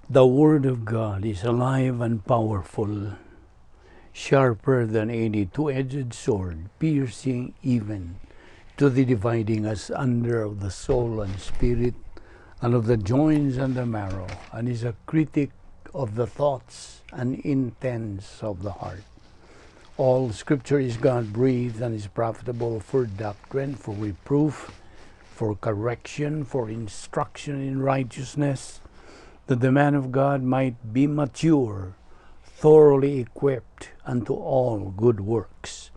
The Word of God is alive and powerful, sharper than any two-edged sword, piercing even to the dividing asunder of the soul and spirit, and of the joints and the marrow, and is a critic of the thoughts and intents of the heart. All Scripture is God-breathed and is profitable for doctrine, for reproof, for correction, for instruction in righteousness, that the man of God might be mature, thoroughly equipped unto all good works.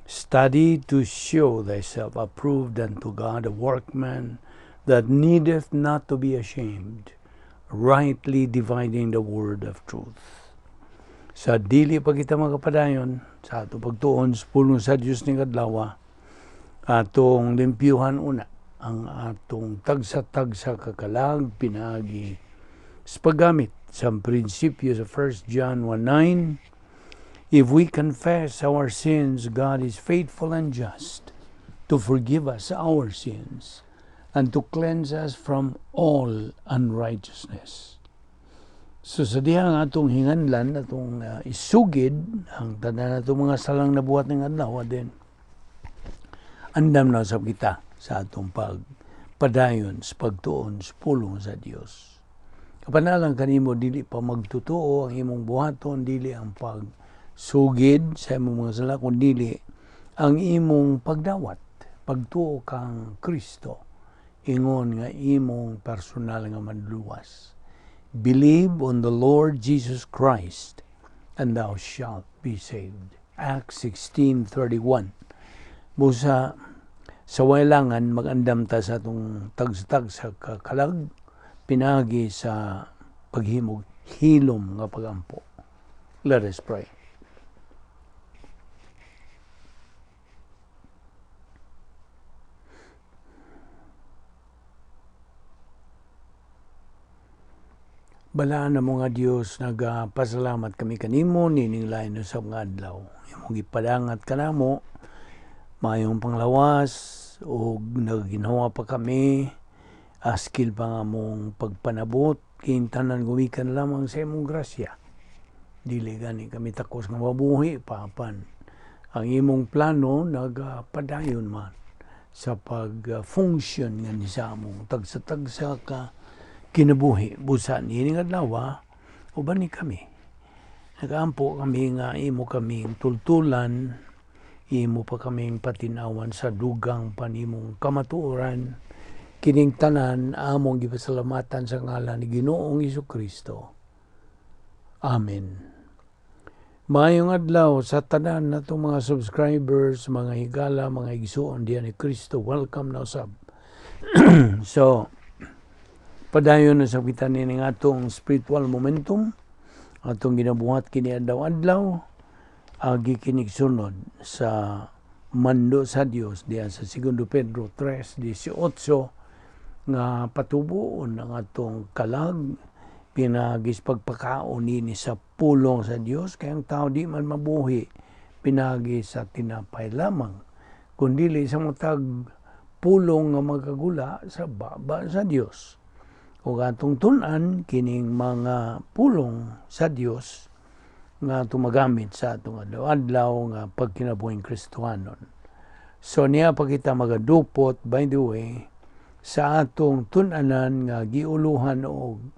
Study to show thyself approved unto God, a workman that needeth not to be ashamed, rightly dividing the word of truth. Sa dili pa kita magapadayon sa ato pagtuon sa pulong sa Dios ning adlaw, atong limpyuhan una ang atong tagsa-tagsa kakalag pinaagi sa paggamit sa prinsipyo sa 1 John 1:9. If we confess our sins, God is faithful and just to forgive us our sins and to cleanse us from all unrighteousness. So sa diha nga atong hinganlan, atong isugid ang tanan natong mga salang nabuhat ng adlaw, then andam na usab kita sa atong pagpadayon sa pagtuon sa pulong sa Dios. Kapanalang kanimo dili pa magtotoo ang imong buhaton, dili ang pagsugid sa imong mga sala, kun dili ang imong pagdawat, pagtuo kang Kristo, ingon nga imong personal nga manluluwas. Believe on the Lord Jesus Christ and thou shalt be saved. Acts 16:31. Busa sa wailangan magandam ta sa atong tagsa-tagsa kakalag pinagi sa paghimog hilom nga pagampo. Let us pray. Balaan na mga Dios, nagapasalamat kami kanimo nining lain usab nga adlaw. Imong gipadangat kanamo maayong panglawas ug nagginhawa pa kami, askil pa nga mong pagpanabot, kintanan gumikan lamang sa imong grasya. Dili gani kami takos nga mabuhi pa apan ang imong plano nagapadayon man sa pag-function nga ni sa among tagsa-tagsa ka kinabuhi. Busa niining adlaw uban ni kami. Nagaampo kami nga imo kaming tultulan, imo pa kaming patinawan sa dugang panimong kamatuoran. Kining tanan among gipasalamatan sa ngalan ni Ginoong Hesus-Kristo. Amen. Maayong adlaw sa tanan natong mga subscribers, mga higala, mga igsuon diyan ni Kristo. Welcome na usab. So, padayon na sa kita nining atong spiritual momentum, atong ginabuhat kini adlaw-adlaw, agi kinig sunod sa mando sa Dios diyan sa 2 Pedro 3:18 nga patubuon ang atong kalag pinagis pagpakaon nini sa pulong sa Dios, kay ang tao di man mabuhi pinagi sa tinapay lamang kundi sa matag pulong nga magagula sa baba sa Dios. Ug atong tun-an kining mga pulong sa Dios nga tumagamit sa atong adlaw-adlaw nga pagkinabuhing Kristohanon. So niya pa kita magadupot, by the way, sa atong tun-anan nga giuluhan og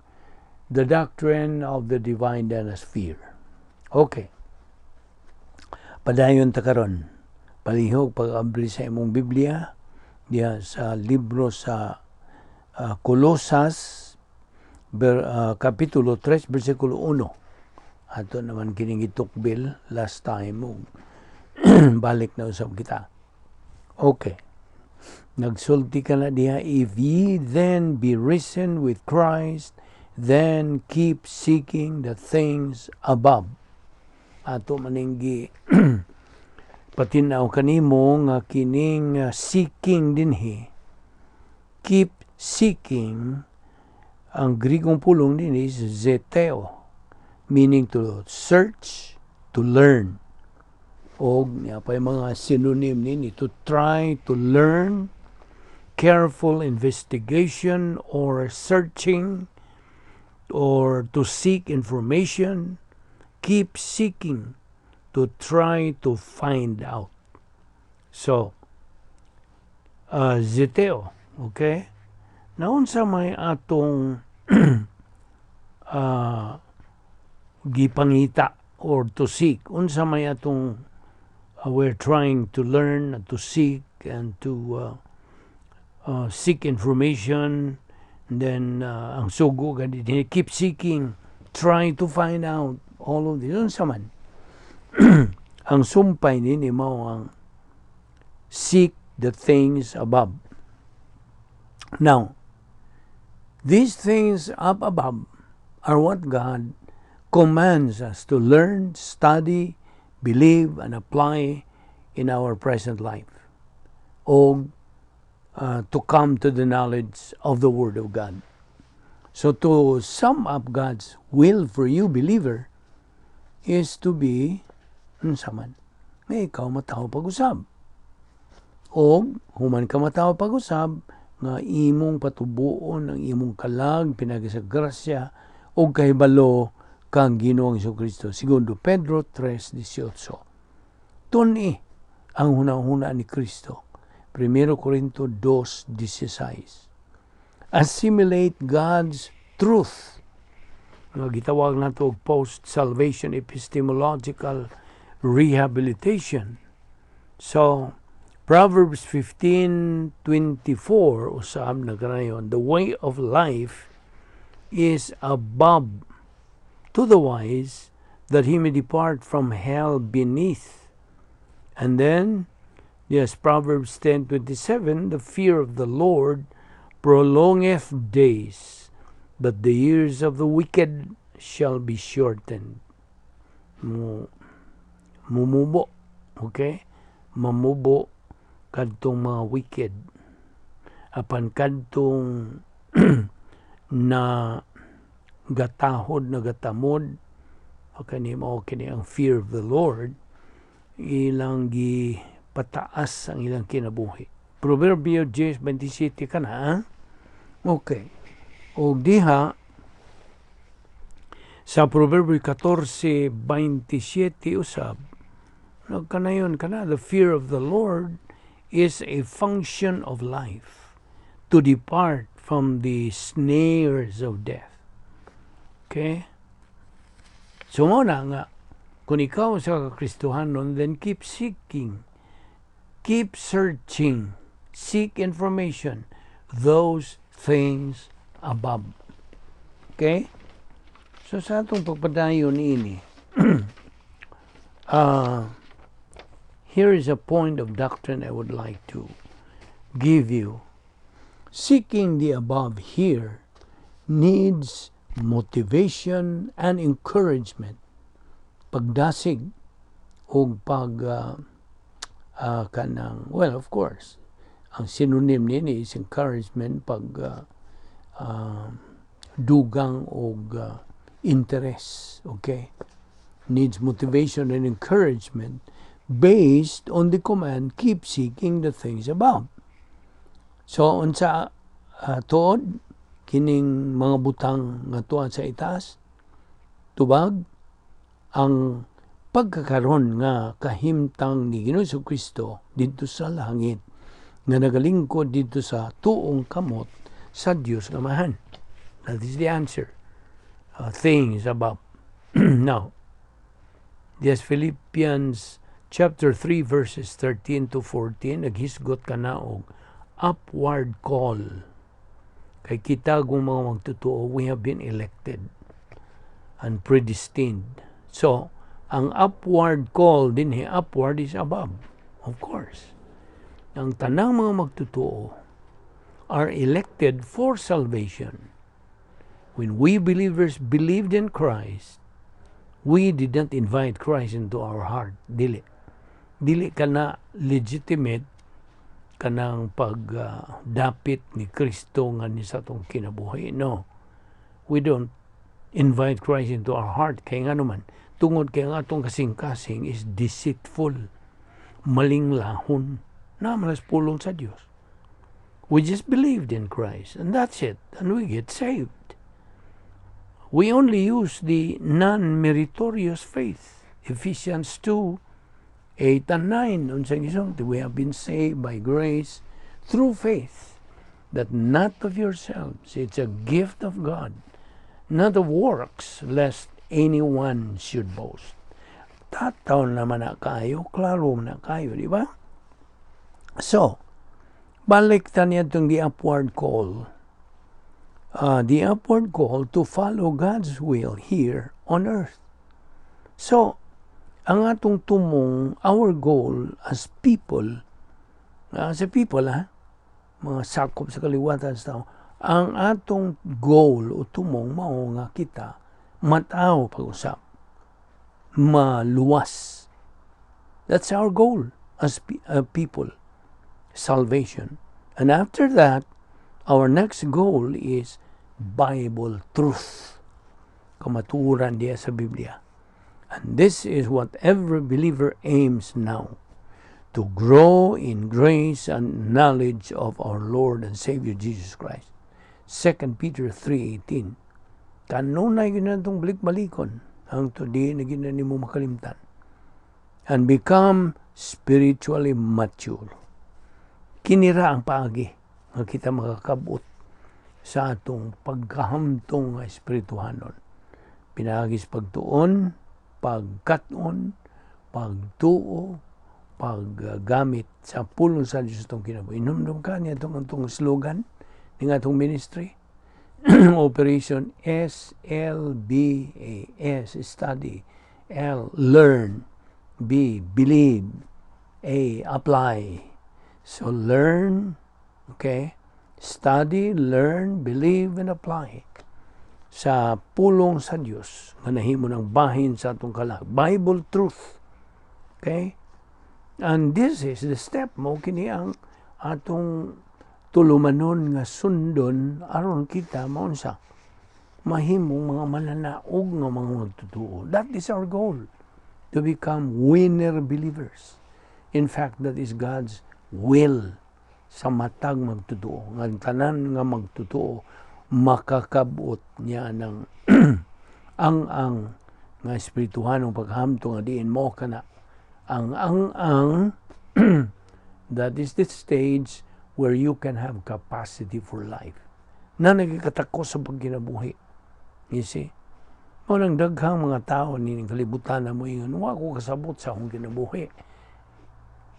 the doctrine of the divine dinosphere. Okay. Padayon ta karon. Palihog pag-abri sa imong Biblia diha sa libro sa Colosas Kapitulo 3 versikulo 1. Ato naman kining gitukbil last time ug balik na usab kita. Okay. Nagsulti ka na diha, if ye then be risen with Christ, then keep seeking the things above. Ato maninggi patinaw kanimo nga kining seeking dinhi, keep seeking, ang Grigong pulong din is zeteo, meaning to search, to learn. Og niya pa yung mga synonym nini, to try to learn, careful investigation or searching, Or to seek information, keep seeking, to try to find out. So, zeteo, okay? Naunsa may atong gipangita or to seek, unsa may atong we're trying to learn, to seek, and to seek information, and then ang sugo gani, keep seeking, trying to find out all of this. Unsa man? Ang sumpay nini mao ang seek the things above. Now, these things up above are what God commands us to learn, study, believe, and apply in our present life, o to come to the knowledge of the Word of God. So to sum up, God's will for you, believer, is to be unsa man nga ikaw matawo pag-usab. Og human ka matawo pag-usab nga imong patubuon ang imong kalag pinagi sa grasya og kahibalo kang Ginoong Kristo. Segundo Pedro 3:18. Tun-i ang hunahuna ni Kristo. 1 Corinto 2:16. Assimilate God's truth nga gitawag nato og post-salvation epistemological rehabilitation. So, Proverbs 15:24 usab na kanayon, "The way of life is above to the wise, that he may depart from hell beneath." And then, yes, Proverbs 10:27, "The fear of the Lord prolongeth days, but the years of the wicked shall be shortened." Mo mumubo, okay? Mamubo kadtong mga wicked, apan kadtong na gatahod, nagatamod kani, mao kini ang fear of the Lord, ilang gi pataas ang ilang kinabuhi. Proverbio 10:27 kana, ha? Okay. Og diha sa Proverbio 14:27 usab nagkanayon kana, "The fear of the Lord is a function of life, to depart from the snares of death." Okay? So mao na nga kung ikaw sa Kristohanon, then keep seeking, keep searching, seek information, those things above. Okay? So sa atong pagpadayon ini, here is a point of doctrine I would like to give you. Seeking the above here needs motivation and encouragement. Pagdasig o pag kanang, well, of course, ang synonym nini is encouragement, pag dugang og interest, okay? Needs motivation and encouragement based on the command, "Keep seeking the things above." So unsa tuod kining mga butang nga tuan sa itaas? Tubag ang pagkakaron nga kahimtang ni Ginoong Kristo didto sa langit nga nagalingkod didto sa tuong kamot sa Dios nga Amahan. That is the answer. Things above. Now, yes, Philippians chapter 3 verses 13 to 14 naghisgot kana og upward call. Kay kita kung mga magtotoo, we have been elected and predestined. So, ang upward call din, upward is above, of course. Ang tanang mga magtotoo are elected for salvation. When we believers believed in Christ, we did not invite Christ into our heart. Dili. Dili ka na legitimate kanang pagdapit ni Kristo nga ni sa atong kinabuhi. No. We don't invite Christ into our heart. Kay nga naman, tungod kay ang atong kasing-kasing is deceitful. Malinglahon. Na malas pulong sa Dios. We just believed in Christ and that's it. And we get saved. We only use the non-meritorious faith. Ephesians 2:8 and 9. Unsay gisulti? We have been saved by grace through faith, that not of yourselves. It's a gift of God, not of works, lest anyone should boast. Tataw naman na kayo, klaro na kayo, di ba? So, balik ta niya itong the upward call. The upward call to follow God's will here on earth. So, ang atong tumong, our goal as a people, ha, mga sakop sa kaliwatan sa tao, ang atong goal o tumong mao nga kita matawo pag-usap, maluwas. That's our goal as people, salvation. And after that, our next goal is Bible truth. Kamatuoran diya sa Biblia. And this is what every believer aims now: to grow in grace and knowledge of our Lord and Savior Jesus Christ. 2 Peter 3:18. Kanunay gyud natong balik-balikon ang di na gyud na nimo makalimtan. And become spiritually mature. Kinira ang paagi nga kita makakabot sa atong pagkahamtong nga espirituhanon. Pinaagi sa pagtuon, pagkat-on, pagtuo, paggamit sa pulong sa Diyos itong kinabuhi. Inumdum ka niya itong slogan ng atong ministry. Operation SLBA. S, study. L, learn. B, believe. A, apply. So learn, okay? Study, learn, believe, and apply sa pulong sa Dios nga nahimo ng bahin sa atong kalag. Bible truth. Okay? And this is the step mo kini ang atong tulumanon nga sundon aron kita maunsa mahimong mga mananaog nga mga magtutuo. That is our goal, to become winner believers. In fact, that is God's will sa matag magtutuo. Nga tanan nga magtutuo makakabot niya ng ang nga espirituhanong paghamtong nga diin mo kana ang that is the stage where you can have capacity for life na nagikatakos sa pagkinabuhi, you see. Mao nang daghang mga tao ni kalibutan na mo ingon, "Wa ko kasabot sa akong kinabuhi."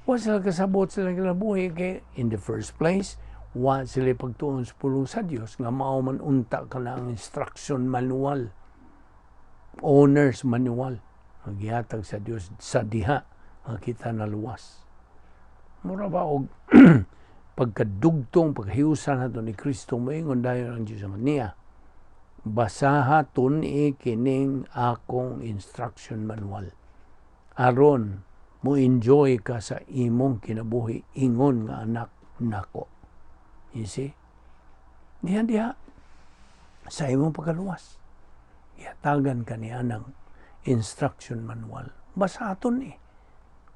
Wa sila kasabot sa ilang kinabuhi kay in the first place wa sila pagtuon sa pulong sa Dios nga mao man unta kana ang instruction manual, owner's manual nga gihatag sa Dios sa diha nga kita naluwas. Mura ba og pagkadugtong paghiusa nato ni Kristo, moingon dayon ang Dios niya, "Basaha tun-i kining akong instruction manual aron mo enjoy ka sa imong kinabuhi ingon nga anak nako." You see, diha diha sa imong pagkaluwas, gihatagan ka niya ng instruction manual, basaton eh.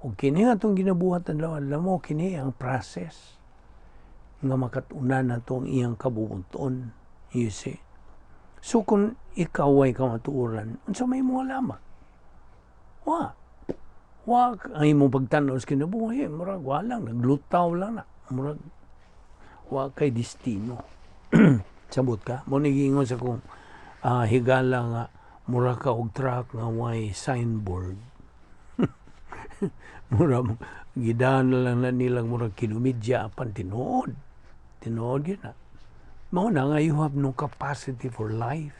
Ug kini atong ginabuhat adlaw adlaw mo kini ang process nga makatunan nato ang iyang kabubut-on, you see. So kung ikaw ay kamatuoran, unsa may imong alamat? Wa wa ang imong pagtan-aw sa kinabuhi, murag wa lang, naglutaw lang na, murag wa kay destino. Sabot ka? Mo ni giingon sa kong higala nga mura ka og truck nga way signboard. Mura mo gidaan na lang na nilang murag kinumidya, apan tinuod. Tinuod gyud na. Mao na nga you have no capacity for life.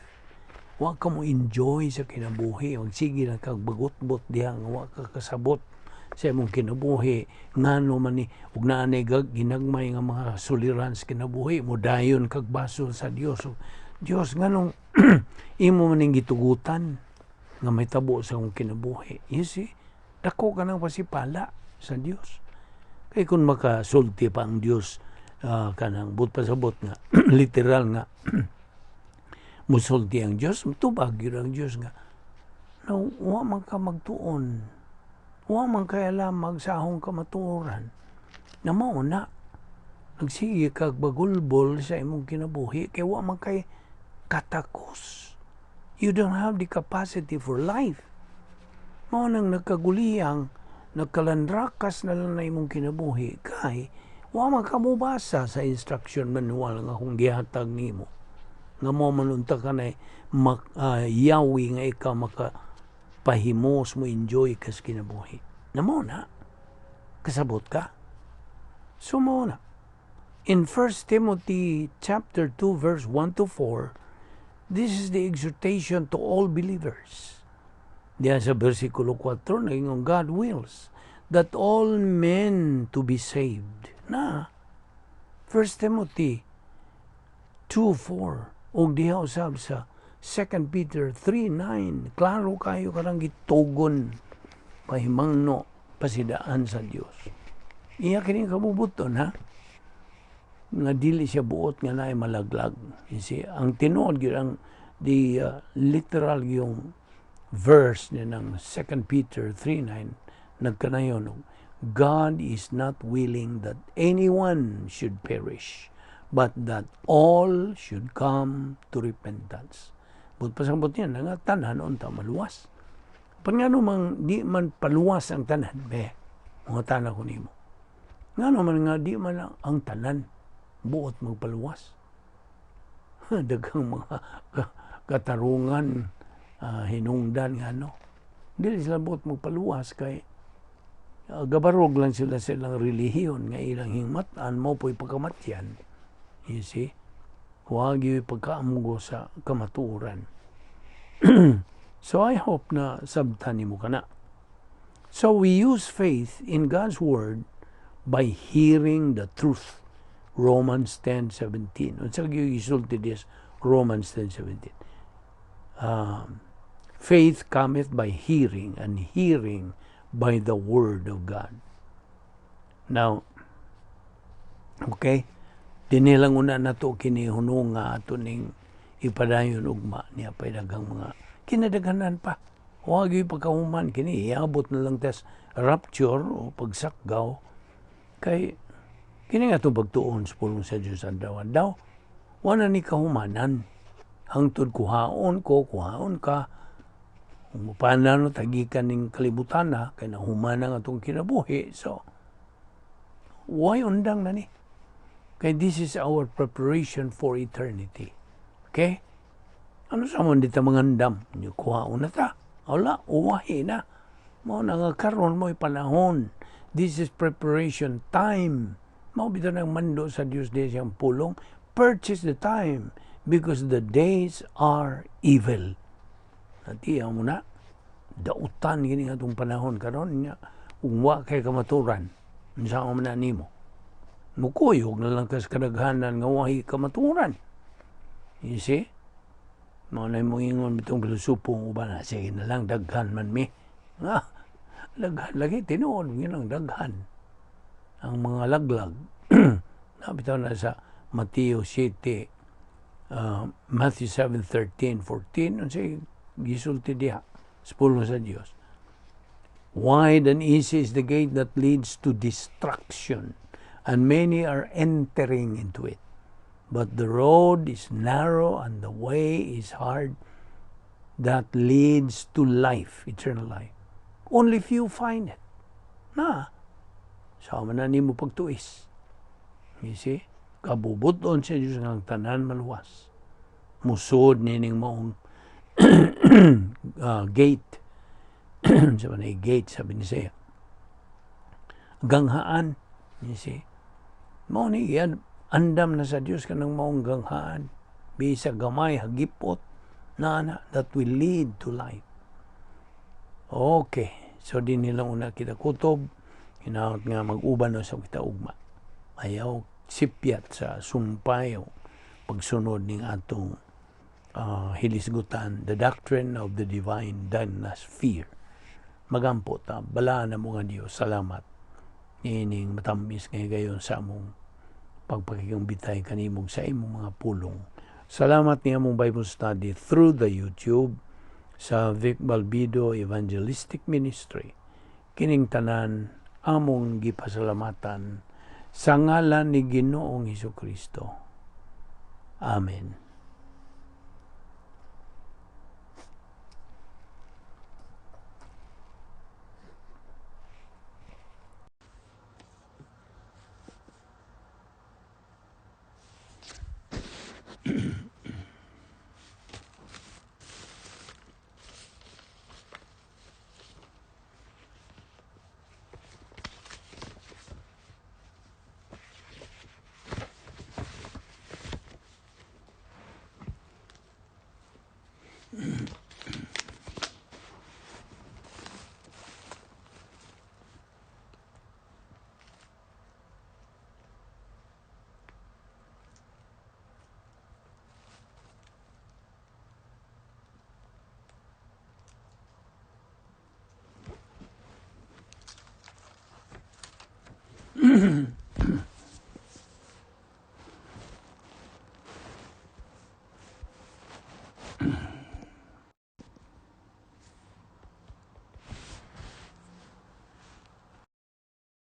Wa ka mo enjoy sa kinabuhi. Magsige lang kag bagot-bot diha nga wa ka kasabot sa imong kinabuhi, ngano man ni ug naa nay ginagmay nga mga suliran sa kinabuhi mo, dayon kag basol sa Dios. So, "Dios, nganong imo man ning gitugutan nga mahitabo sa akong kinabuhi?" You see, dako ka ng pasipala sa Dios. Kay kung makasulti pa ang Dios, kanang but pasabot nga literal nga musulti ang Dios, tubag gyud ang Dios nga no, wa man ka magtuon, wa man kay alamag sa akong kamatuoran na mao na nagsige kag bagulbol sa imong kinabuhi kay wa man kay katakos. You don't have the capacity for life. Mao nang nagkaguliyang, nagkalandrakas na lang na imong kinabuhi kay wa man ka mobasa sa instruction manual nga akong gihatag nimo. Nga mo man unta ka na yawi nga ikaw maka pahimos mo, enjoy ka sa kinabuhi. Na mo na. Kasabot ka? So mo na. In 1 Timothy chapter 2 verse 1 to 4, this is the exhortation to all believers. Diyan sa versikulo 4, naging God wills that all men to be saved. Na, 1 Timothy 2:4 ug diha usab sa 2 Peter 3:9, klaro kayo karang gitugon, pahimangno, pasidaan sa Dios. Iya kini kabubuton, ha, nga dili siya buot nga naay malaglag. You see, ang tinuod gyud, ang the literal yung verse ni ng 2 Peter 3:9 nagkanayon, "God is not willing that anyone should perish, but that all should come to repentance." But pasabot niya nga tanan unta maluwas. Pan ngano mang di man paluwas ang tanan, be? Mga tanan ko nimo. Ngano man nga di man ang tanan buot magpaluwas? Daghang mga katarungan, hinungdan nga ano. Dili sila buot magpaluwas kay gabarog lang sila sa ilang relihiyon nga ilang hingmatan mo po'y pagkamatyan. You see? Huwag yung pagkaamugo sa kamatuoran. So I hope na sabtan nimo kana. So we use faith in God's word by hearing the truth. Romans 10:17. Unsa gyud gisulti this Romans 10:17? Faith cometh by hearing, and hearing by the word of God. Now, okay, dinhi lang una nato kini hunong nga ato ning ipadayon ugma niya pay daghang mga kinadaghanan pa. Wa gyud pagkahuman kini, iabot na lang tas rapture o pagsakgaw kay kini nga itong pagtuon sa pulong sa Diyos adlaw-adlaw. Wala ni kahumanan. Hangtod kuhaon ko, kuhaon ka, mupanano tagikan ning kalibutan na, kay nahuman ang atong kinabuhi. So, why undang na ni? Kay this is our preparation for eternity. Okay? Ano sa mo dito mangandam? Nyo kuhaon na ta. Wala, uwahi na. Mao na nga karon mo'y panahon. This is preparation time. Mao bitaw nang mando sa Dios di siyang pulong. Purchase the time because the days are evil. Natiya mo na. Dautan gini nga itong panahon karon niya. Kung wa kay kamaturan, unsa man na nimo? Mukuyog na lang kas kadaghanan nga wahi kamaturan. You see? Mao na mo ingon bitong filosopong uban na, sige na lang, daghan man mi. Ah, daghan lagi, tinuod yun ang daghan. Ang mga laglag, nabitaw na sa Mateo 7, Matthew 7, 13, 14, unsay gisulti diha sa pulong sa Dios? "Wide and easy is the gate that leads to destruction, and many are entering into it. But the road is narrow and the way is hard that leads to life, eternal life. Only few find it." Na, sama na nimo pagtuis. You see? Kabubuton sa Diyos nga ang tanan maluwas. Musod nining maong gate. Sa man gate sa Binisaya. Ganghaan. You see? Mao ni yan, andam na sa Dios kanang maong ganghaan. Bisa gamay, hagipot, na that will lead to life. Okay. So dinhi lang una kita kutob, hinaot nga mag-uban na sa kita ugma. Ayaw sipyat sa sumpay o pagsunod ning atong hilisgutan, the doctrine of the divine sphere. Magampo ta, balaan na mo nga Dios. Salamat ining matamis nga higayon sa among pagpakigambitay kanimong sa imong mga pulong. Salamat ni among Bible study through the YouTube sa Vic Balbido Evangelistic Ministry. Kining tanan among gipasalamatan sa ngalan ni Ginoong Hesus Kristo. Amen.